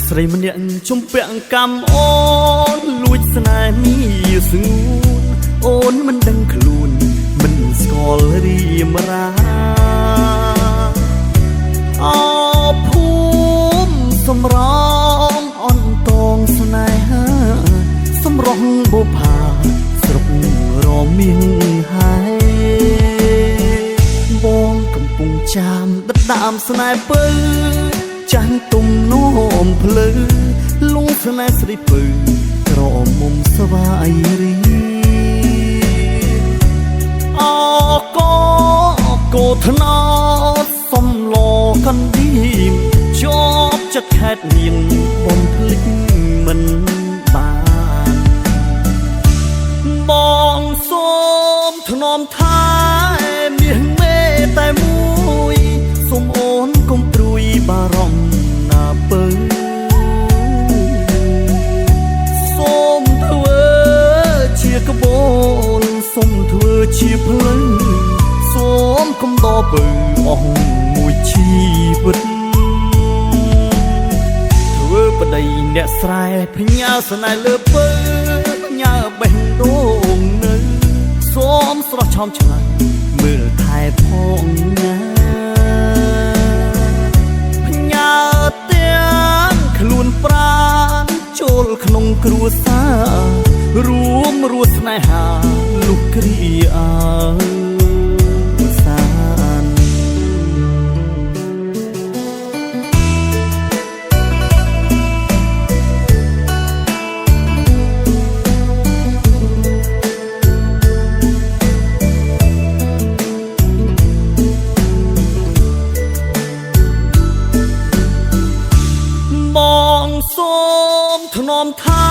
ស្រីម្នាក់ជំពាក់កម្មអូនលួចស្នេហ៍មីស្ងួនអូនមិនដឹងខ្លួនមិនស្គាល់រៀមរាអភូមិសំរងអន់តងស្នេហាសម្រងបុផាស្រុករមៀងហើយបងកំពុងចាំដិតដើមស្នេហ៍ពើចាញ់ទុំនោមភ្លឺលងស្នេហ៍ស្រីពៅក្រមុំស្វាយរីអកកោថ្នោតសំឡកណ្ឌីមជាប់ចិត្តខេតនាងបំភ្លេចមិនបានបងសូមធ្នមថែមាសមេតែមួយសូមអូនកុំព្រួយបារម្ភណាពើសូមធ្វើជាក្បូនសូមធ្វើជាភ្លឺសូមកំដរពើអស់មួយជីវិតធ្វើប្តីអ្នកស្រែផ្ញើស្នេហ៍លើពើផ្ញើបេះដូងនៅសូមស្រស់ឆោមឆ្លាញ់មើលថែផងណាផ្ញើទាំងខ្លួនប្រាណចូលក្នុងគ្រួសាររួមរស់ស្នេហាលុះគ្រាអើសាន បងសូមធ្នមថែ